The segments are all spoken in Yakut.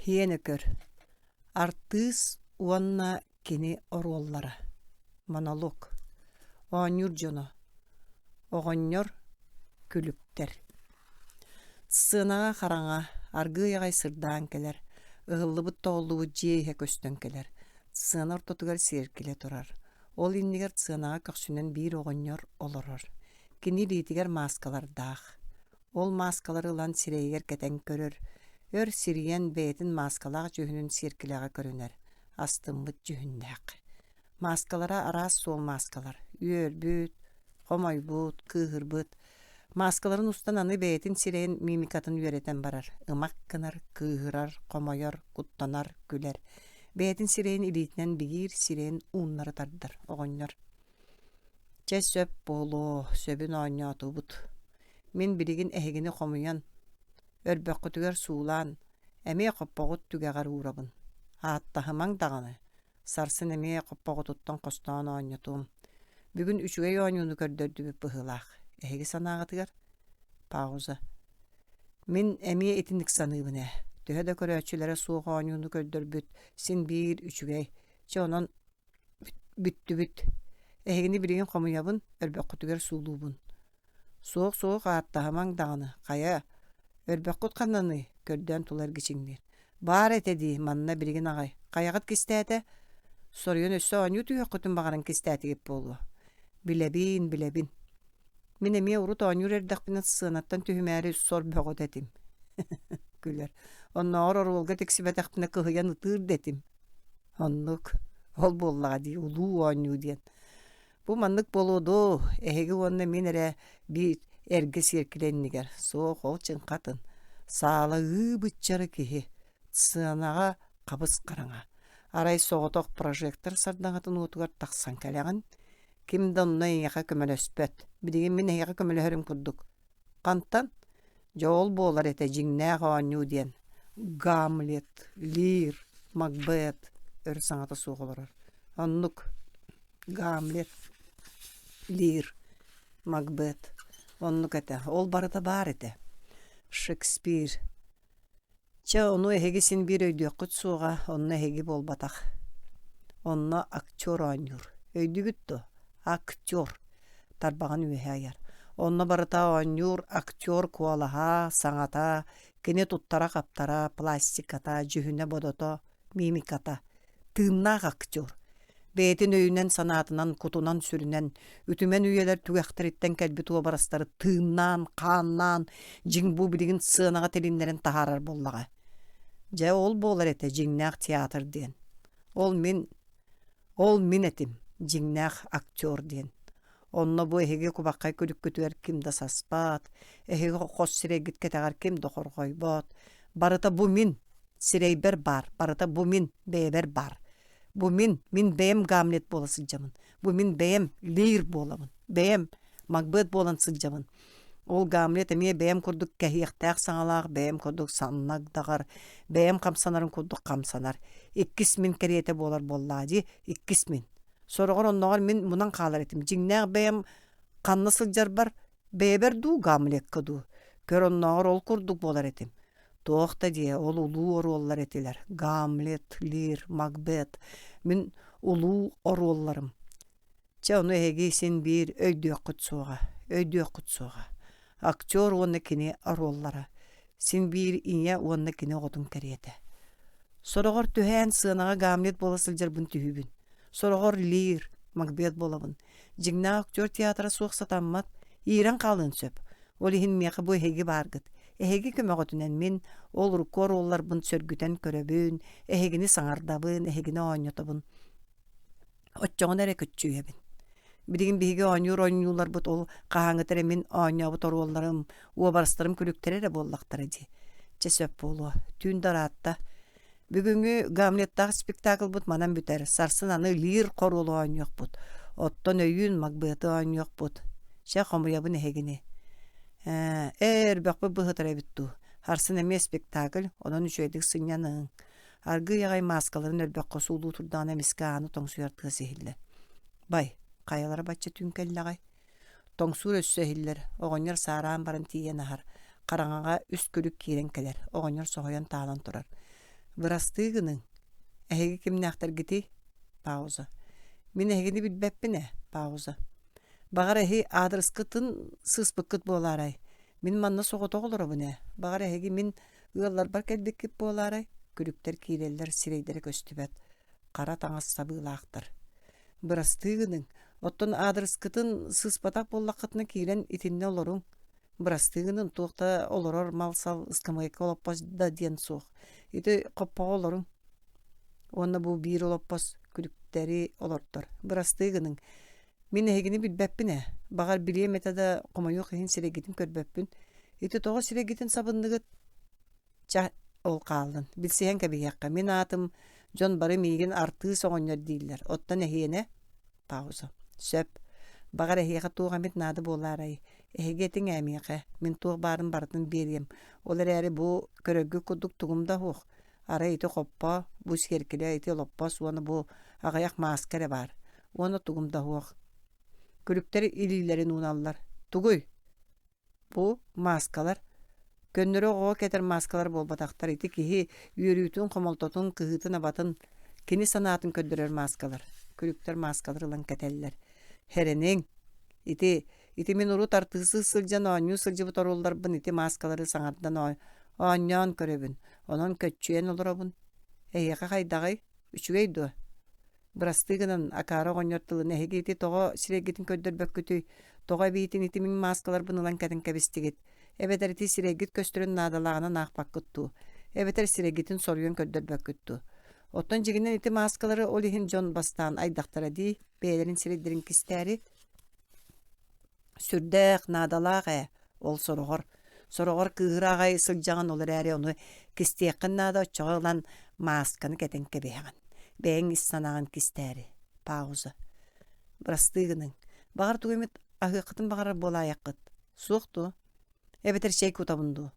Һиэн Өкөр Артыыс уонна кини оруоллара Монолог Оонньуур дьоно Оҕонньор Күлүктэр Сценаҕа хараҥа, аргыый аҕай сырдаан кэлэр, ыһыллыбыт-тоҕуллубут дьиэ иһэ көстөн кэлэр. Сцена ортотугар сиэркилэ турар. Ол иннигэр сценаҕа көхсүнэн биир оҕонньор олорор. Кини илиитигэр мааскалардаах. Ол мааскалары ылан сирэйигэр кэтэн көрөр, өр сирийэн бэйэтин мааскалаах дьүһүнүн сиэркилэҕэ көрүнэр, астыммыт дьүһүннээх. Мааскалара араас суол мааскалар: үөрбүт, хомойбут, кыыһырбыт. Мааскаларын устан аны бэйэтин сирэйин мимикатын үөрэтэн барар: ымах гынар, кыыһырар, хомойор, куттанар, күлэр. Бэйэтин сирэйин илиитинэн бигиир, сирэйин ууннары тардар оҕонньор. Чэ сөп буолуо, сөбүн оонньоотубут. Мин билигин эһигини хомуйан, өрбөххүтүгэр суулаан, эмиэ хоппоҕут түгэҕэр уурабын. Ааттаһымаҥ даҕаны, сарсын эмиэ хоппоҕутуттан хостоон оонньотуом. Бүгүн үчүгэй оонньууну көрдөрдүбүт быһыылаах. Эһиги санааҕытыгар? Пауза. Мин эмиэ итинник саныыбын ээ. Төһө да көрөөччүлэрэ суох оонньууну көрдөрбүт син биир үчүгэй. Чэ онон Бүттүбүт. Эһигини билигин хомуйабын, өрбөххүтүгэр суулуубун. Суох-суох ааттаһымаҥ даҕаны, хайа, өрбөххүт ханнаный? көрдөөн тула эргичиҥниир. Баар этэ дии, манна билигин аҕай. Хайаҕыт кистээтэ? Соруйан өссө оонньуу түһүөххүтүн баҕаран кистээтигит буолуо. Билэбин, билэбин. Мин эмиэ урут оонньуур эрдэхпинэ сценаттан түһүмээри сор бөҕөтө этим. Күлэр. Оннооҕор оруолга тиксибэтэхпинэ кыһыйан ытыыр да этим. Оннук. Ол буоллаҕа дии улуу оонньуу диэн. Бу маннык буолуо дуо, эһиги уонна мин эрэ биир эргэ сиэркилэ иннигэр. Суох, ол чыҥхатын. Саала ыы-быччары киһи. Сценаҕа хабыс-хараҥа. Арай соҕотох прожектор сардаҥатын уотугар тахсан кэлэҕин. Ким да онно эйиэхэ көмөлөспөт. Билигин мин эһиэхэ көмөлөһөрүм курдук. Хантан? Дьэ ол буолар этэ дьиҥнээх оонньуу диэн. Гамлет, Лир, Макбет өр саҥата суох олорор. Оннук. Гамлет, Лир, Макбет. Оннук этэ. Ол барыта баар этэ. Шекспир. Чэ, ону эһиги син биир өйдүөххүт суоҕа, онно эһиги буолбатах. Онно актер оонньуур. Өйдүүгүт дуо? Актер. Тарбаҕын үөһэ айар. Онно барыта оонньуур актер куолаһа, саҥата, кини туттара-хаптара, пластиката, дьүһүнэ-бодото, мимиката. Тыыннаах актер. Бэйэтин өйүнэн-санаатынан, кутунан-сүрүнэн, үтүмэн үйэлэр түгэхтэриттэн кэлбит уобарастары тыыннаан, хааннаан, дьиҥ бу билигин сыанаҕа тилиннэрэн таһаарар буоллаҕа. Дьэ, ол буолар этэ дьиҥнээх театр диэн. Ол мин, ол мин этим, дьиҥнээх актер диэн. Онно бу эһиги кубаххай күлүккүтүгэр ким да саспат, эһиги хос сирэйгит кэтэҕэр ким да хорҕойбот. Барыта бу мин, сирэйбэр баар, барыта бу мин, бэйэбэр баар. Бу мин, мин бэйэм Гамлет буола сылдьабын. Бу мин бэйэм Лир буолабын. Бэйэм Макбет буолан сылдьабын. Ол Гамлет эмиэ бэйэм курдук кэһиэхтээх саҥалаах, бэйэм курдук саннагдаҕар, бэйэм хамсанарым курдук хамсанар. Иккис мин кэриэтэ буолар буоллаа дии, иккис мин. Сороҕор онноҕор мин мунан хаалар этим. Дьиҥнээх бэйэм ханна сылдьарбар бэйэбэр дуу, Гамлекка дуу. Көр оннооҕор ол курдук буолар этим. Туох да диэ, ол улуу оруоллар этилэр. Гамлет, Лир, Макбет. Мин улуу оруолларым. Чэ, ону эһиги син биир өйдүөххүт суоҕа, өйдүөххүт суоҕа. Актер уонна кини оруоллара. Син биир ийэ уонна кини оҕотун кэриэтэ. Сороҕор түһээн сыанаҕа Гамлет буола сылдьарбын түһүүбүн. Сороҕор Лир, Макбет буолабын. Дьиҥнээх актер театра суох сатаммат, иирэн хаалыан сөп. Ол иһин миэхэ бу эһиги бааргыт. Эһиги көмөҕүтүнэн мин ол урукку оруолларбын сөргүтэн көрөбүн, эһигини саҥардабын, эһигини оонньотобун. Оччоҕуна эрэ көччүйэбин. Билигин биһиги оонньуур оонньууларбыт ол хаһааҥҥыта эрэ мин оонньообут оруолларым, уобарастарым күлүктэрэ эрэ буоллахтара дии. Чэ сөп буолуо. Түүн да ыраатта. Бүгүҥҥү Гамлеттаах спектаклбыт манан бүтэр. Сарсын аны Лир хоруолу оонньуохпут. Оттон өйүүн Макбеты оонньуохпут. Чэ, хомуйабын эһигини. Ээ, ээ, өрбөхпүт быһытар эбит дуу. Сарсын эмиэ спектакль, онон үчүгэйдик сынньаныҥ. Аргыый аҕай мааскаларын өрбөххө суулуу турдаҕына эмискэ ааны тоҥсуйар тыас иһиллэр. Бай, хайалара бачча түүн кэллэҕэй? Тоҥсуур өссө иһиллэр, оҕонньор саараан баран тиийэн аһар. Хараҥаҕа үс күлүк киирэн кэлэр, оҕонньор соһуйан таалан турар. Бырастыы гыныҥ, эһиги кимнээхтэргитий? Пауза. Мин эһигини билбэппин ээ. Пауза. Баҕар эһи аадырыскытын сыыспыккыт буолаарай? Мин манна соҕотох олоробун ээ. Баҕар эһиги мин ыалларбар кэлбиккит буолаарай? Күлүктэр киирэллэр, сирэйдэрэ көстүбэт. Хара таҥас сабыылаахтар. Бырастыы гыныҥ, оттон аадырыскытын сыыспатах буоллаххытына киирэн итиннэ олоруҥ. Бырастыы гынын, туох да олорор мал-сал, ыскамыайка олоппос да диэн суох. Ити хоппоҕо олоруҥ. Уонна бу биир олоппос күлүктэри олордор. Бырастыы гыныҥ. Мин эһигини билбэппин ээ. Баҕар билиэм этэ да, хомойуох иһин сирэйгитин көрбөппүн. Ити тоҕо сирэйгитин сабынныгыт? Чэ, ол хааллын. Билсиһэн кэбиһиэххэ. Мин аатым дьон бары миигин артыыс оҕонньор дииллэр. Оттон эһиэнэ? Пауза. Сөп. Баҕар эһиэхэ туох эмит наада буолаарай? Эһиги этиҥ ээ миэхэ. Мин туох баарын барытын биэриэм. Ол эрээри бу көрөргүт курдук тугум да суох. Арай ити хоппо, бу сиэркилэ, ити олоппос уонна бу аҕыйах мааска эрэ баар. Уонна тугум да суох. Күлүктэр илиилэрин ууналлар. Тугуй? Бу мааскалар. Көннөрү оҕоҕо кэтэр мааскалар буолбатахтар. Ити киһи үөрүүтүн, хомолтотун, кыһыытын-абатын, кини санаатын көрдөрөр мааскалар. Күлүктэр мааскалар ылан кэтэллэр. Эрэниҥ, ити ити мин урут артыысыы сылдьан оонньуу сылдьыбыт оруолларбын ити мааскалары саҥардан оонньоон көрөбүн. Онон көччүйэн олоробун. Эһиэхэ хайдаҕый? Үчүгэй дуо? Бырастыы гынан, акаары оҕонньор тылын эһиги ити тоҕо сирэйгитин көрдөрбөккүтүй? Тоҕо эбиитин ити мин мааскаларбын ылан кэтэн кэбистигит? Эбэтэр ити сирэйгит көстөрүн наадалааҕынан аахпаккыт дуу? Эбэтэр сирэйгитин соруйан көрдөрбөккүт дуу? Оттон дьиҥинэн ити мааскалары ол иһин дьон бастаан айдахтара дии, бэйэлэрин сирэйдэрин кистээри. Сүрдээх наадалаах ээ, ол сороҕор. Сороҕор кыыһыра аҕай сылдьаҕын ол эрээри ону кистиэххин наада оччоҕо ылан маасканы кэтэн кэбиһэҕин. Бэйэҥ ис санааҕын кистээри. Пауза. Бырастыы гыныҥ. Баҕар тугу эмит аһыаххытын баҕарар буолаайаххыт. Суох дуо? Эбэтэр чэй кутабын дуу?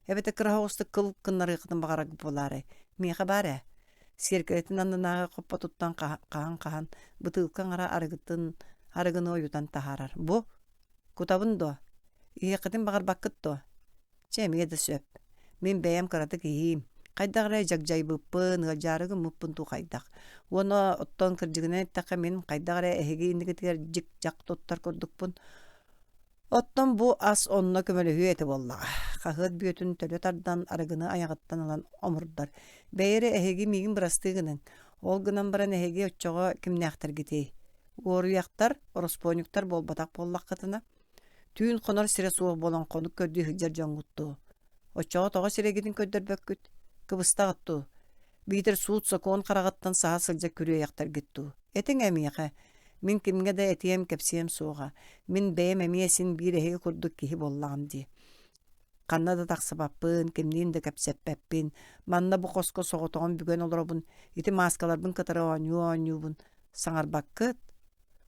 Эбэтэр кыра оҕустук кыл гыннарыаххытын баҕараргыт буолаарай? Миэхэ баар ээ. Сиэркилэтин аннынааҕы хоппотуттан хаһан-хаһан бытыылка аҥара арыгытын арыгыны ойутан таһаарар. Бу? Кутабын дуо? Иһиэххитин баҕарбаккыт дуо? Чэ, эмиэ да сөп. Мин бэйэм кыратык иһиим. Хайдах эрэ дьагдьайбыппын, ыалдьаары гыммыппын дуу хайдах. Уонна оттон кырдьыгынан эттэххэ мин хайдах эрэ эһиги иннигитигэр дьик-дьах туттар курдукпун. Оттон бу ас онно көмөлөһүө этэ буоллаҕа. Хаһыат бүөтүн төлө тардан, арыгыны айаҕыттан ылан омурдар. Бэйэ эрэ эһиги миигин бырастыы гыныҥ. Ол гынан баран эһиги оччоҕо кимнээхтэргитий? Уоруйахтар, ороспуонньуктар буолбатах буоллаххытына, түүн хонор сирэ суох буолан хонук көрдүү сылдьар дьоҥҥут дуу? Оччоҕо тоҕо сирэйгитин көрдөрбөккүт? Кыбыстаҕыт дуу? Биитэр суут-сокуон хараҕыттан саһа сылдьар күрүөйэхтэргит дуу? Этиҥ ээ миэхэ. Мин кимҥэ да этиэм, кэпсиэм суоҕа. Мин бэйэм эмиэ син биир эһиги курдук киһи буоллаҕым дии. Ханна да тахсыбаппын, кимниин да кэпсэппэппин. Манна бу хоско соҕотоҕун бүгэн олоробун. Ити мааскаларбын кытары оонньуу-оонньуубун. Саҥарбаккыт?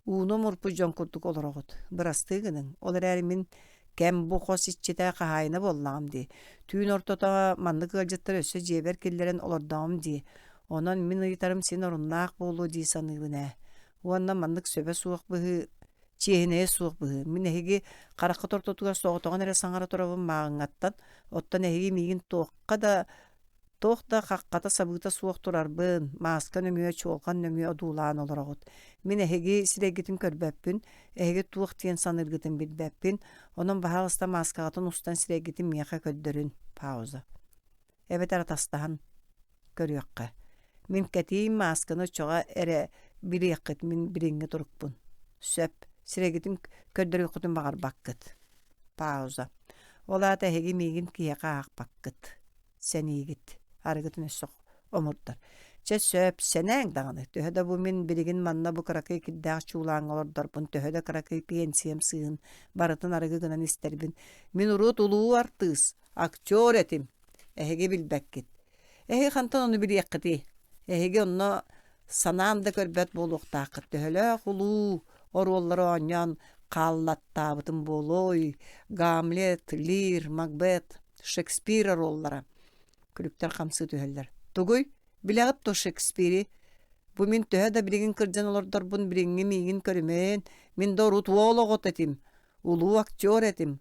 Ууну омурпут дьон курдук олороҕут. Бырастыы гыныҥ. Ол эрээри мин кэм бу хос иччитэ хаһаайына буоллаҕым дии. Түүн ортото маннык ыалдьыттары өссө дьиэбэр киллэрэн олордоҕум дии. Онон мин ыйытарым син оруннаах буолуо дии саныыбын ээ. Уонна маннык сөбө суох быһыы, чиэһинэйэ суох быһыы. Мин эһиги хараххыт ортотугар соҕотоҕун эрэ саҥара турабын мааҕыҥҥаттан, оттон эһиги миигин туохха да туох да хаххата-сабыыта суох турарбын, мааска нөҥүө, чуолҕан нөҥүө одуулаан олороҕут. Мин эһиги сирэйгитин көрбөппүн, эһиги туох диэн саныыргытын билбэппин, онон баһаалыста мааскаҕытын устан сирэйгитин миэхэ көрдөрүн. Пауза. Эбэтэр атастаһан көрүөххэ. Мин кэтиим маасканы оччоҕо эрэ билиэххит мин билиҥҥи турукпун. Сөп, сирэйгитин көрдөрүөххүтүн баҕарбаккыт. Пауза. Ол аата эһиги миигин киһиэхэ аахпаккыт. Сэниигит. Арыгытын өссө омурдар. Чэ сөп, сэнээҥ даҕаны. Төһө да бу мин билигин манна бу кыракый кирдээх чуулааҥҥа олордорбун, төһө да кыракый пенсиям сыыһын барытын арыгы гынан истэрбин. Мин урут улуу артыыс, актер этим. Эһиги билбэккит. Эһиги хантан ону билиэххитий? Эһиги онно санаан да көрбөт буолуохтааххыт. Төһөлөөх улуу оруоллары оонньоон хааллаттаабытым буолуой? Гамлет, Лир, Макбет, Шекспир оруоллара. Күлүктэр хамсыы түһэллэр. Тугуй? Билэҕит дуо Шекспири? Бу мин төһө да билигин кырдьан олордорбун билиҥҥи миигин көрүмээн, мин да урут уол оҕото этим. Улуу актер этим.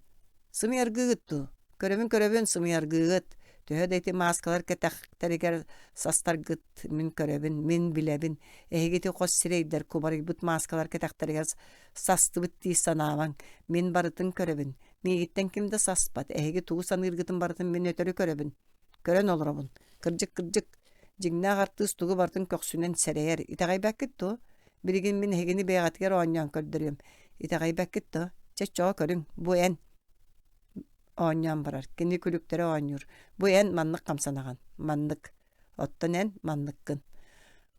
Сымыйаргыыгыт дуу? Көрөбүн-көрөбүн, сымыйаргыыгыт. Төһө да ити мааскалар кэтэхтэригэр састаргыт мин көрөбүн, мин билэбин. Эһиги ити хос сирэйдэр кубарыйбыт мааскалар кэтэхтэригэр састыбыт дии санаабаҥ. Мин барытын көрөбүн. Миигиттэн ким да саспат. Эһиги тугу саныыргытын барытын мин өтөрү көрөбүн. Көрөн олоробун. Кырдьык, кырдьык. Дьиҥнээх артыыс тугу барытын көхсүнэн сэрэйэр. Итэҕэйбэккит дуо? Билигин мин эһигини бэйэҕитигэр оонньоон көрдөрүөм. Итэҕэйбэккит дуо? Чэ, оччоҕо көрүҥ. Бу эн. Оонньоон барар. Кини күлүктэрэ оонньуур. Бу эн маннык хамсанаҕын. Маннык. Оттон эн манныккын.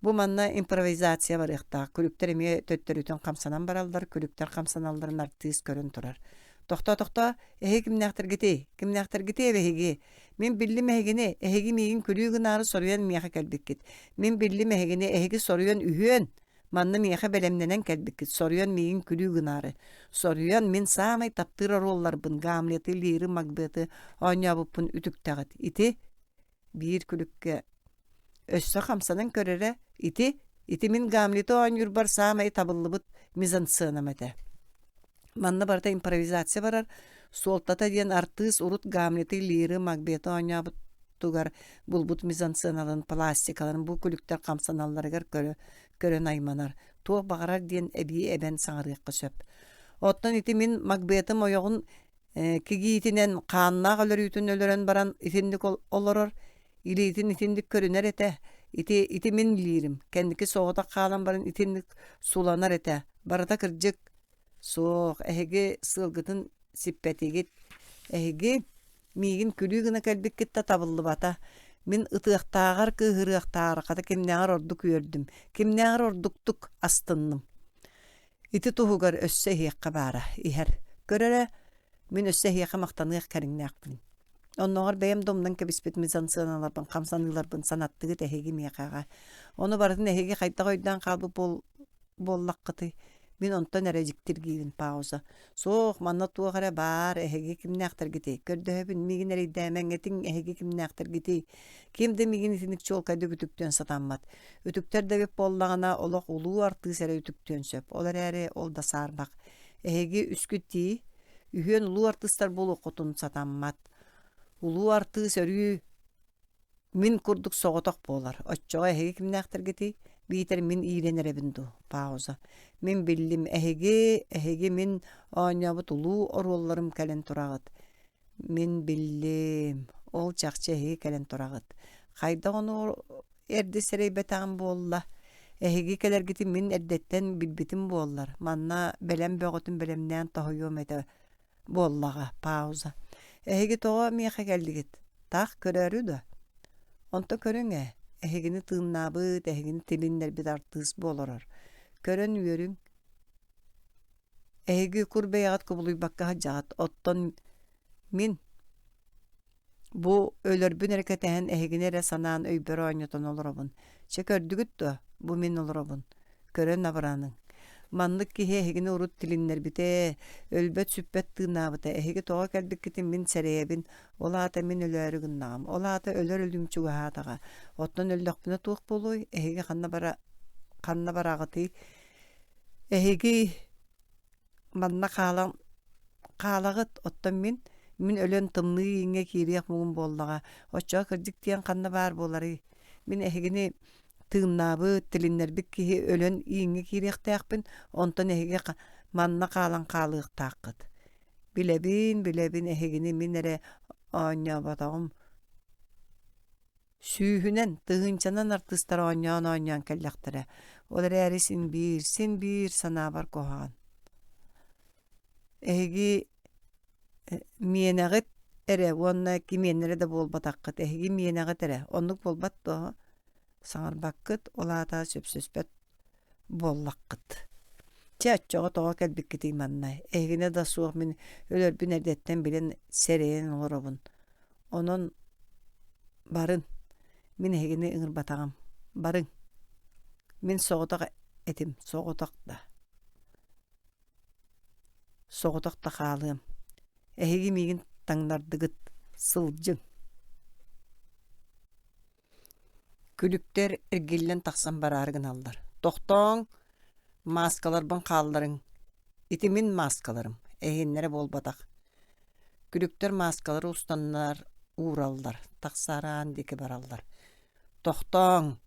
Бу манна импровизация барыахтаах. Күлүктэр эмиэ төттөрүтүн хамсанан бараллар, күлүктэр хамсаналларын артыыс көрөн турар. Тохтоо, тохтоо, эһиги кимнээхтэргитий? Кимнээхтэргитий эбэһиги? Мин биллим эһигини, эһиги миигин күлүү гынаары соруйан миэхэ кэлбиккит. Мин биллим эһигини, эһиги соруйан үһүөн Манна миэхэ бэлэмнэнэн кэлбиккит, соруйан миигин күлүү гынаары. Соруйан мин саамай таптыыр оруолларбын Гамлеты, Лиры, Макбеты оонньообуппун үтүктэҕит. Ити биир күлүккэ өссө хамсанан көрөрө ити ити мин Гамлеты оонньуурбар саамай табыллыбыт мизансценам этэ. Манна барыта импровизация барар. Суолтата диэн артыыс урут Гамлеты, Лиры, Макбеты оонньообутугар булбут мизансценаларын, пластикаларын бу күлүктэр хамсаналларыгар көрө, көрөн айманар. Туох баҕарар диэн эбии эбэн саҥарыахха сөп. Оттон ити мин Макбетым ойоҕун кигиитинэн хааннаах өлөрүүтүн өлөрөн баран итинник олорор, илиитин итинник көрүнэр этэ. Ити ити мин лиирим. Кэнники соҕотох хаалан баран итинник суланар этэ. Барыта кырдьык. Суох, эһиги сыалгытын сиппэтигит. Эһиги миигин күлүү гына кэлбиккит да табыллыбата. Мин ытыахтааҕар кыыһырыахтааҕар хата кимнээҕэр ордук үөрдүм, кимнээҕэр ордуктук астынным. Ити туһугар өссө иһиэххэ баара, иһэр. Көр эрэ, мин өссө эһиэхэ махтаныах кэриҥнээхпин. Оннооҕор бэйэм да умнан кэбиспит мизансценаларбын, хамсаныыларбын санаттыгыт эһиги миэхэҕэ. Ону барытын эһиги хайдах өйдөөн хаалбыт буол буоллаххытый? Мин онтон эрэ дьиктиргиибин пауза. Суох, манна туох эрэ баар, эһиги кимнээхтэргитий? Көрдөһөбүн, миигин эрэйдээмэҥ, этиҥ, эһиги кимнээхтэргитий? Ким да миигин итинник чуолкайдык үтүктүөн сатаммат. Үтүктэр да эбит буоллаҕына, олох улуу артыыс эрэ үтүктүөн сөп. Ол эрээри ол да саарбах. Эһиги үскүт дии, үһүөн улуу артыыстар буолуоххутун сатаммат. Улуу артыыс өрүү Мин курдук соҕотох буолар. Оччоҕо эһиги кимнээхтэргитий? Биитэр мин иирэн эрэбин дуу? Пауза. Мин биллим, эһиги, эһиги мин оонньообут улуу оруолларым кэлэн тураҕыт. Мин биллим, ол чахчы эһиги кэлэн тураҕыт. Хайдах ону эрдэ сэрэйбэтэҕим буолла? Эһиги кэлэргитин мин эрдэттэн билбитим буоллар, манна бэлэм бөҕөтүн бэлэмнээн тоһуйуом этэ буоллаҕа пауза эһиги тоҕо миэхэ кэллигит таах көрөөрү дуо онто көрүҥ ээ эһигини тыыннаабыт эһигини тилиннэрбит артыыс бу олорор көрөн үөрүҥ эһиги кур бэйэҕит кубулуйбакка сылдьаҕыт оттон мин Бу өлөрбүн эрэ кэтэһэн эһигини эрэ санаан өйбөр оонньотон олоробун. Чэ көрдүгүт дуо, бу мин олоробун. Көрөн абыраныҥ. Маннык киһи эһигини урут тилиннэрбитэ, өлбөт-сүппэт тыыннаабыта. Эһиги тоҕо кэлбиккитин мин сэрэйэбин. Ол аата мин өлөөрү гыннаҕым. Ол аата өлөр өлүүм чугаһаатаҕа. Оттон өллөхпүнэ туох буолуой? Эһиги ханна бара ханна бараҕытый? Эһиги Манна хаалан хаалаҕыт, оттон мин, мин өлөн тымныы ииҥҥэ киириэх муҥум буоллаҕа, оччоҕо кырдьык диэн ханна баар буоларый? Мин эһигини тыыннаабыт, тилиннэрбит киһи өлөн ииҥҥэ киириэхтээхпин, онтон эһиги манна хаалан хаалыахтааххыт. Билэбин, билэбин, эһигини мин эрэ оонньооботоҕум Сүүһүнэн, тыһыынчанан артыыстар оонньоон-оонньоон кэллэхтэрэ. Ол эрээри син биир, син биир санаабар куһаҕан. Эһиги миэнэҕит эрэ уонна кимиэннэрэ да буолбатаххыт. Эһиги миэнэҕит эрэ. Оннук буолбат дуо? Саҥарбаккыт, ол аата сөпсөспөт буоллаххыт. Чэ, оччоҕо тоҕо кэлбиккитий манна? Эһигинэ да суох мин өлөрбүн эрдэттэн билэн сэрэйэн олоробун. Онон барын, мин эһигини ыҥырбатаҕым. Барыҥ. Мин соҕотох этим, соҕотох да. Соҕотох да хаалыам. Эһиги миигин таҥнардыгыт, сылдьыҥ. Күлүктэр эргиллэн тахсан бараары гыналлар: «Тохтооҥ, мааскаларбын хаалларыҥ, ити мин мааскаларым, эһиэннэрэ буолбатах». Күлүктэр мааскалары устаннар. уураллар, тахсаары аан диэки бараллар. Тохтооҥ,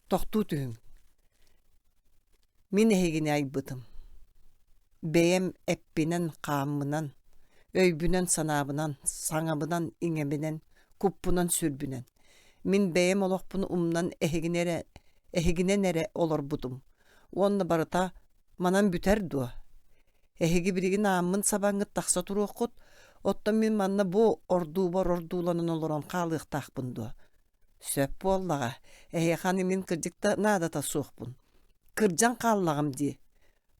тохтуу түһүҥ. Мин эһигини айбытым. Бэйэм эппинэн-хааммынан, өйбүнэн-санаабынан, саҥабынан-иҥэбинэн, куппунан-сүрбүнэн. Мин бэйэм олохпун умнан эһигини эрэ, эһигинэн эрэ олорбутум. Уонна барыта манан бүтэр дуо? Эһиги билигин ааммын сабаҥҥыт тахса туруоххут, оттон мин манна бу ордуубар ордууланан олорон хаалыахтаахпын дуо? Сөп буоллаҕа, эһиэхэ аны мин кырдьык да наадата суохпун. Кырдьан хааллаҕым дии.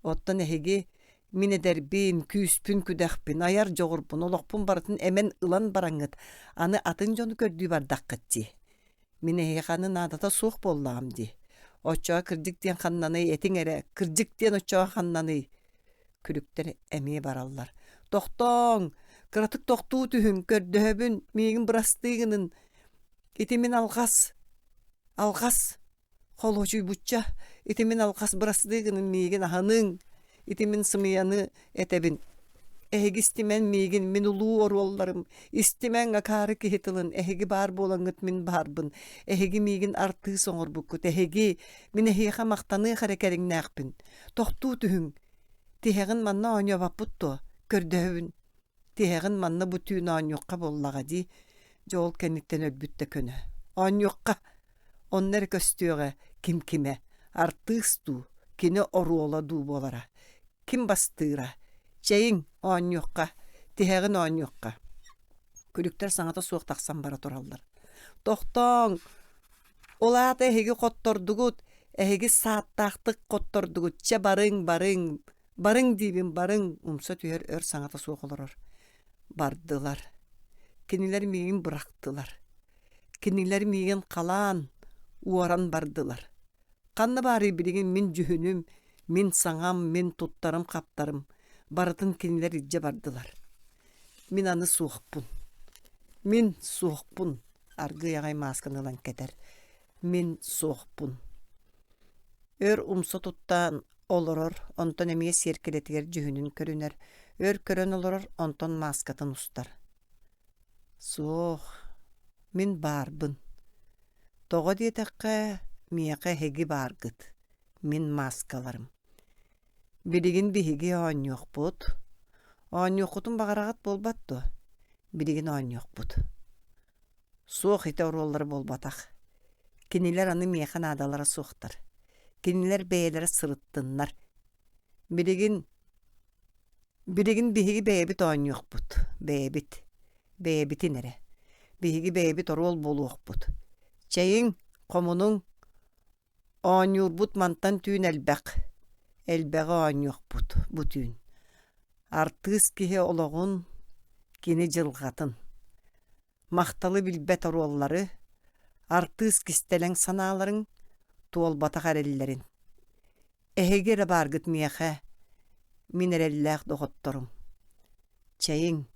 Оттон эһиги мин эдэрбин, күүспүн-күдэхпин, айар дьоҕурбун, олохпун барытын эмэн ылан бараҥҥыт, аны атын дьону көрдүү бардаххыт дии. Мин эһиэхэ аны наадата суох буоллаҕым дии. Оччоҕо кырдьык диэн ханнаный, этиҥ эрэ, кырдьык диэн оччоҕо ханнаный? Күлүктэр эмиэ бараллар. Тохтооҥ! Кыратык тохтуу түһүҥ, көрдөһөбүн, миигин бырастыы гынын. Ити мин алҕас, алҕас, холуочуйбучча, ити мин алҕас бырастыы гынын миигин аһыныҥ, ити мин сымыйаны этэбин. Эһиги истимэн миигин, мин улуу оруолларым, истимэҥ акаары киһи тылын, эһиги баар буолаҥҥыт мин баарбын, эһиги миигин артыыс оҥорбуккут, эһиги, мин эһиэхэ махтаныах эрэ кэриҥнээхпин. Тохтуу түһүҥ, тиһэҕин манна оонньообоппут дуо, көрдөһөбүн. Тиһэҕин манна бу түүн оонньуохха буоллаҕа дии. Дьэ ол кэнниттэн өлбүт да көнө. Оонньуохха! Онно эрэ көстүөҕэ ким кимэ, артыыс дуу, кини оруола дуу буолара. Ким бастыыра? Чэйиҥ, оонньуохха, тиһэҕин оонньуохха. Күлүктэр саҥата суох тахсан бара тураллар. Тохтооҥ! Ол аата эһиги хоттордугут, эһиги сааттаахтык хоттордугут, чэ барыҥ, барыҥ, барыҥ диибин, барыҥ, умса түһэр өр саҥата суох олорор. Бардылар. Кинилэр миигин бырахтылар. Кинилэр миигин халаан, уоран бардылар. Ханна баарый билигин мин дьүһүнүм, мин саҥам, мин туттарым-хаптарым, барытын кинилэр илдьэ бардылар. Мин аны суохпун. Мин суохпун, аргыый аҕай маасканы ылан кэтэр. Мин суохпун. Өр умса туттан олорор, онтон эмиэ сиэркилэтигэр дьүһүнүн көрүнэр, өр көрөн олорор, онтон мааскатын устар. Суох, мин баарбын. Тоҕо диэтэххэ, миэхэ эһиги бааргыт, мин мааскаларым. Билигин биһиги оонньуохпут. Оонньуоххутун баҕараҕыт буолбат дуо? Билигин оонньуохпут. Суох ити оруоллара буолбатах. Кинилэр аны миэхэ наадалара суохтар. Кинилэр бэйэлэрэ сырыттыннар. Билигин Билигин биһиги бэйэбит оонньуохпут, бэйэбит, бэйэбитин эрэ. Биһиги бэйэбит оруол буолуохпут. Чэйиҥ, хомунуҥ, оонньуурбут мантан түүн элбэх. Элбэҕи оонньуохпут бу түүн. Артыыс киһи олоҕун, кини дьылҕатын. Махталы билбэт оруоллары, артыыс кистэлэҥ санааларын, туолбатах эрэллэрин. Эһиги эрэ бааргыт миэхэ, мин эрэллээх доҕотторум. Чэйиҥ,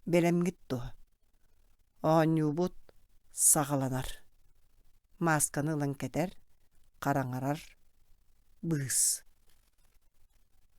бэлэмҥит дуо? Оонньуубут саҕаланар. Маасканы ылан кэтэр, хараҥарар, быыс.